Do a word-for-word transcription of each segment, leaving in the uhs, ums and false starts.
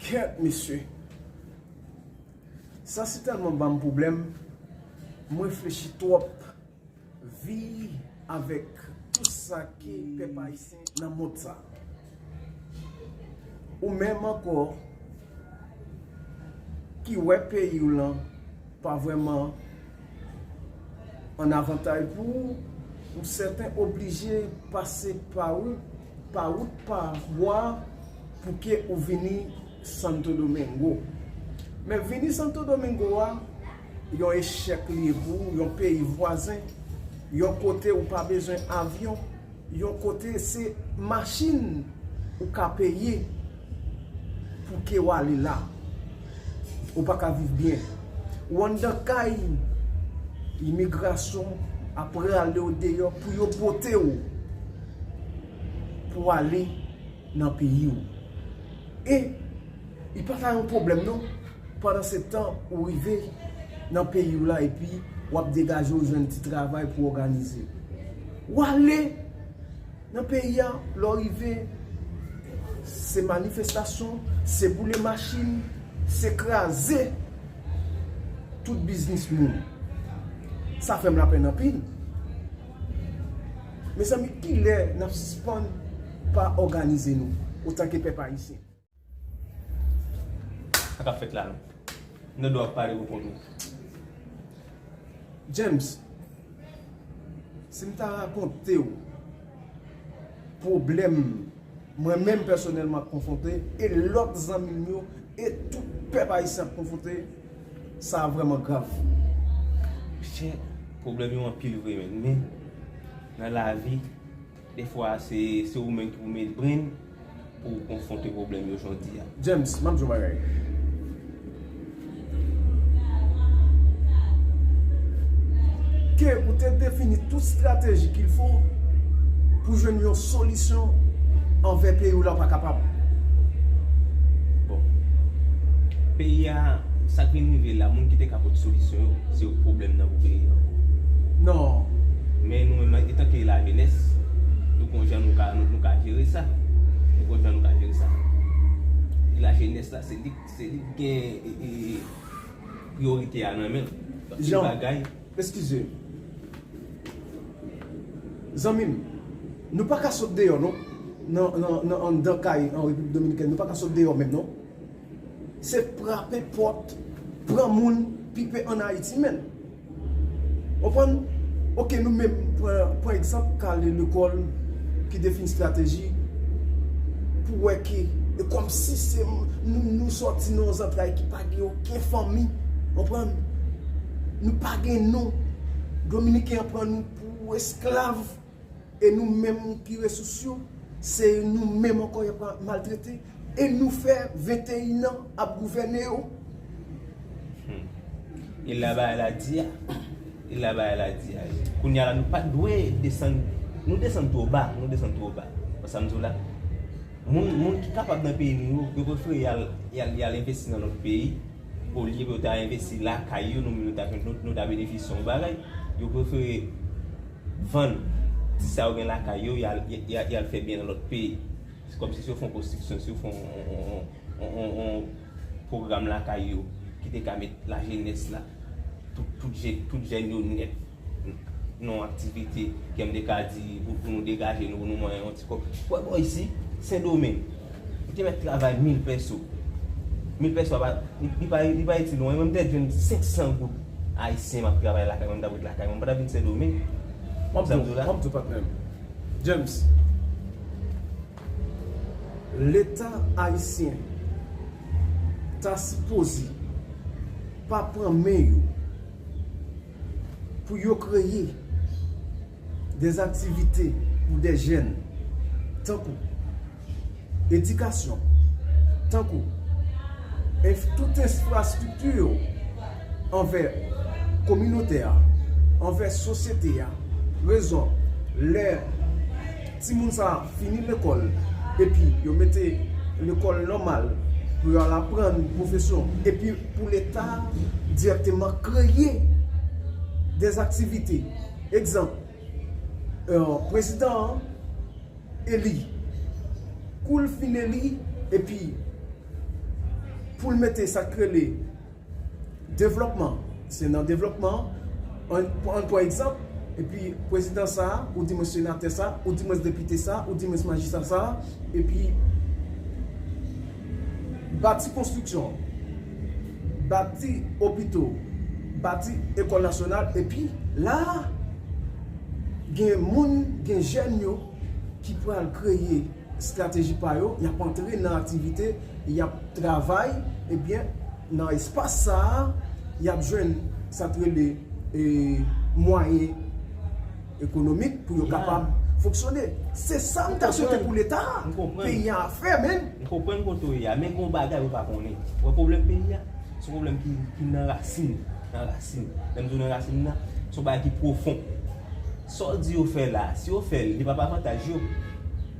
Kèt mesye. Sa si tèlman ban m pwoblèm, m reflechi twòp. Vi avèk tout sa ke pèp ayisyen nan mond sa. Ou menm ankò ki wè peyi w lan pa vrèman an avantay pou ou, ou sèten oblije pase pa ou, pa wout, pa vwa pou ke ou vini Santo Domingo. Men vini Santo Domingo a, yon echèk li ye pou ou, yon peyi vwazen, yon kote ou pa bezwen avyon, yon kote se machin ou ka peye pou ke w ale la. Ou pa ka viv byen. Ou anndan kay, imigrasyon ap rale w deyò pou yo pote w pou ale nan peyi w. E li pa ta yon pwoblèm non. Pandan se tan ou rive nan peyi w la epi w ap degaje w jwenn ti travay pou òganize. W ale nan peyi a, lè w rive, se manifestasyon, se boule machin, se kraze tout biznis moun. Sa fè m lapenn anpil. Mezanmi, kilè n ap sispann pa òganize nou otanke pèp ayisyen? Sa k ap fèt la non. Nou dwe ap pale pou kont nou. James, si m ta rakonte w pwoblèm mwen menm pèsonèlman ap konfwonte e lòt zanmi m yo e tout pèp ayisyen ap konfwonte, sa vrèman grav. Monchè, pwoblèm yo anpil vre men, men nan lavi, defwa se, se ou menm ki pou met brenn pou w konfwonte pwoblèm yo jan w di a. James, m ap di w bagay. Ke ou te defini tout strateji qu'il faut pou jwenn yon solisyon anvè peyi w la, ou pa kapab. Bon. Peyi a, sa k vin rive la, moun ki te ka pot solisyon yo, se yo pwoblèm nan pou peyi a. Non. Men nou menm, etanke lajenès, nou gon jan nou ka, nou, nou ka jere sa. Nou gon jan nou ka jere sa. E lajenès la, se li, se li ki gen, e, e, priyorite a nan men l. Anpil Jean, bagay. Eskize. Zanmi m, nou pa ka sot deyò non. Nan, nan, nan anndan kay an Repiblik Dominikèn, nou pa ka sot deyò menm non. Se frape pòt, pran moun, pipe ann Ayiti menm. Konprann? Oke, nou menm, pran, pran egzanp, ka ale lekòl ki defini estrateji pou wè ke, e kòmsi se m-, nou, nou sòti nan yon zantray ki pa gen okenn fanmi. Konprann? Nou pa gen non. Dominiken an pran nou pou esklav. E nou menm ki resous yo, se nou menm ankò y ap maltrete. E nou fè venteyen an ap gouvène yo. Hmm. E la bagay la di a. E la bagay la di a. Kounye a la, nou pa t dwe desann. Nou desann twò ba. Nou desann twò ba. Wè sa m di w la? Moun, moun ki kapab nan peyi nou yo, yo prefere y al, y al, y al envesti nan lòt peyi, olye pou yo ta envesti lakay yo, nou menm nou ta, nou, nou ta benefisye yon bagay. Yo prefere vann ti sa yo gen lakay yo, y al, y, y al, y al fè byen nan lòt peyi. Se kòmsi si yo fè yon konstriksyon, si yo fè yon, yon, yon, yon, yon, yon pwogram lakay yo ki te ka met lajenès la, tout, tout jèn, tout jèn yo nèt nan yon aktivite, ke m te ka di, pou, pou nou degaje nou, pou nou manyen yon ti kòb. Wè bò isi, Sendomeng, ou te mèt travay mil pèso. Mil pèso a pa, li, li pa, li pa itil mwen. Mwen, m te jwenn senk san goud ayisyen, m ap travay lakay mwen, m t ap ret lakay mwen, m pa t ap vin Sendomeng. M ap di w, m ap di w, patnè m. James, Leta ayisyen ta sipoze pa pran men yo pou yo kreye dè aktivite pou dè jèn, tankou edikasyon, tankou enf-, tout enfrastrikti yo anvè kominote a, anvè sosyete a. Rezon, lè timoun sa a fini lekòl, epi yo mete lekòl nòmal pou yo al aprann pwofesyon, epi pou Leta dirèkteman kreye dè aktivite. Egzanp, eh, prezidan an eli. Kou l fin eli, epi Pou l mete sa k rele devlòpman, se nan devlòpman an, an pran egzanp, epi prezidan sa a, oudimwens senatè sa a, oudimwens depite sa a, oudimwens majistra sa a, epi bati konstriksyon, bati opito, bati ekòl nasyonal, epi la a, gen moun, gen jèn yo ki pral kreye estrateji pa yo, y ap antre nan aktivite, y ap travay, ebyen, nan espas sa a, y ap jwenn sa k rele, e, mwayen ekonomik pou yo kapab fonksyone. Se sa m ta swete pou Leta. Peyi a ap fè, menm. M konprann kote w ye a, men gen yon bagay ou pa konnen. Ou wè pwoblèm peyi a, se yon pwoblèm ki, ki nan rasin, nan rasin. Lè m di w nan rasin nan, se yon bagay ki pwofon. Sa w di yo fè la, si yo fè l, li p ap avantaj yo.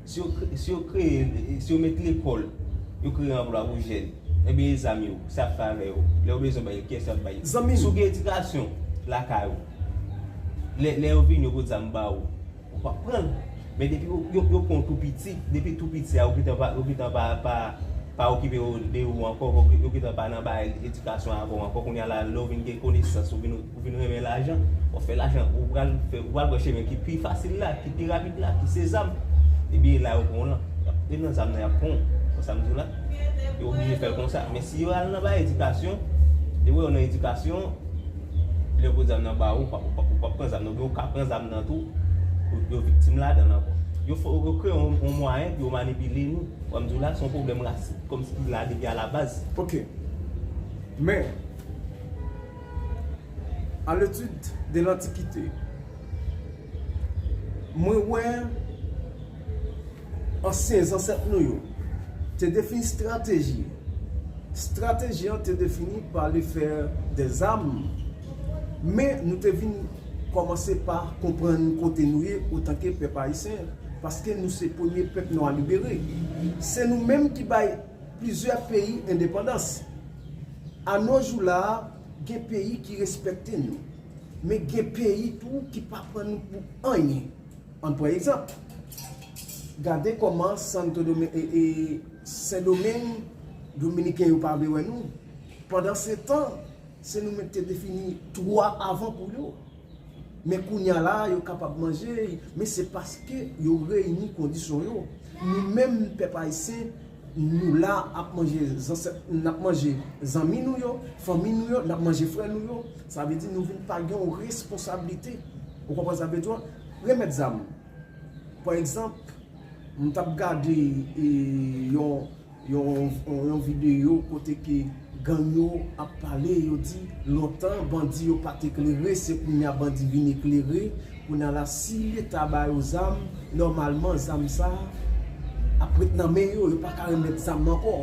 Si yo kre-, si yo kreye, si yo met lekòl, yo kreye anplwa pou jèn, ebyen e zam yo, sa y ap fè avè yo? Lè yo bezwen bay yo, kiyès y ap bay? Zanmi m. Si w gen edikasyon lakay ou, lè, lè yo vini, yo pot zam ba ou, ou p ap pran l. Men depi yo, yo, yo pran w tou piti, depi tou piti a, ou gentan pa, ou gentan pa, pa, pa okipe w de ou ankò, ou, ou gentan pa nan bay edikasyon avè w ankò. Kounye a la, lè w vin gen konesans, ou vin, ou vin renmen lajan, w ap fè lajan, ou pral fè, ou pral pran chemen ki pi fasil la, ki pi rapid la, ki se zam. Ebyen, la yo pran w lan. Y ap, e nan zam nan, y ap pran w. Konsa m di w la, yo oblije fè l konsa. Men si yo al nan bay edikasyon, yo wè yo nan edikasyon, lè yo pot zam nan ba ou, ou p ap, ou p ap, ou p ap pran zam nan, oubyen ou ka pran zam nan tou, yo, yo viktim ladan l ankò. Yo fè, yo kreye yon, yon mwayen pou yo manipile nou. Wè m di w la, se yon pwoblèm rasis, kòmsi ki la depi alabaz. Ok. Men, à l'étude de l'Antiquité, mwen wè ansyen zansèt nou yo te defini estrateji. Estrateji an te defini pa le fè dèzam. Men nou te vin kòmanse pa konprann kote nou ye otanke pèp ayisyen, paske nou se premye pèp nwa libere. Se nou menm ki bay plizyè peyi endepandans. Anojou la a, gen peyi ki respekte nou, men gen peyi tou ki pa pran nou pou anyen. Ann pran egzanp, gade kòman Santo Domi-, e, e, Sendomeng, Dominiken yo pa vle wè nou. Pandansetan, se nou menm ki te defini twa avan pou yo. Men kounye a la, yo kapab manje, men se paske yo reyini kondisyon yo. Nou menm, pèp ayisyen, nou la ap manje zansèt, n ap manje zanmi nou yo, fanmi nou yo, n ap manje frè nou yo. Sa vle di nou vin pa gen yon responsablite. Ou konprann sa m vle di w? Remèt zam. Pa egzanp, m t ap gade, e, yon, yon, yon, yon videyo kote ke gang yo ap pale, yo di lontan bandi yo pa t eklere, se kounye a bandi vin eklere. Kounye a la, si Leta ba yo zam, nòmalman zam sa a ap ret nan men yo, yo pa ka remèt zam ankò.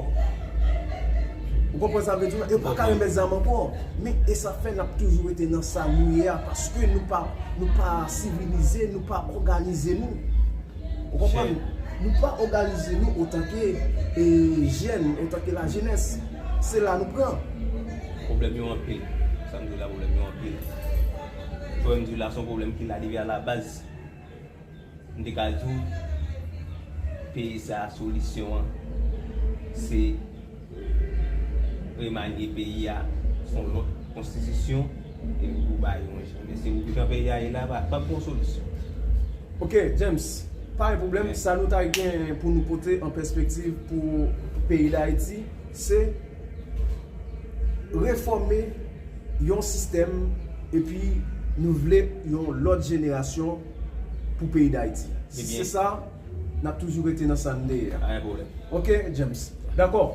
Ou konprann sa m vle di w la? Yo pa ka remèt zam ankò. Men e sa fè n ap toujou rete nan sa nou ye a, paske nou pa, nou pa sivilize, nou pa òganize nou. Ou konprann? Nou pa òganize nou otanke, e, jèn, otanke lajenès. Se la nou pran. Pwoblèm yo anpil. Sa m di w la, pwoblèm yo anpil. Pwoblèm di w la, se yon pwoblèm ki la depi alabaz. M te ka di w, peyi sa a, solisyon an, se remanye peyi a, fè yon lòt konstitisyon, epi pou ba yo yon jan. Men se ou jan peyi a ye la, pa, p ap gen yon solisyon. Ok, James, pa gen pwoblèm. Men sa nou ta gen pou nou pote an pèspektiv pou peyi Dayiti, se refòme yon sistèm, epi nou vle yon lòt jenerasyon pou peyi Dayiti. Si se sa, n ap toujou rete nan sa n te ye a. Pa gen pwoblèm. Ok, James. Dakò.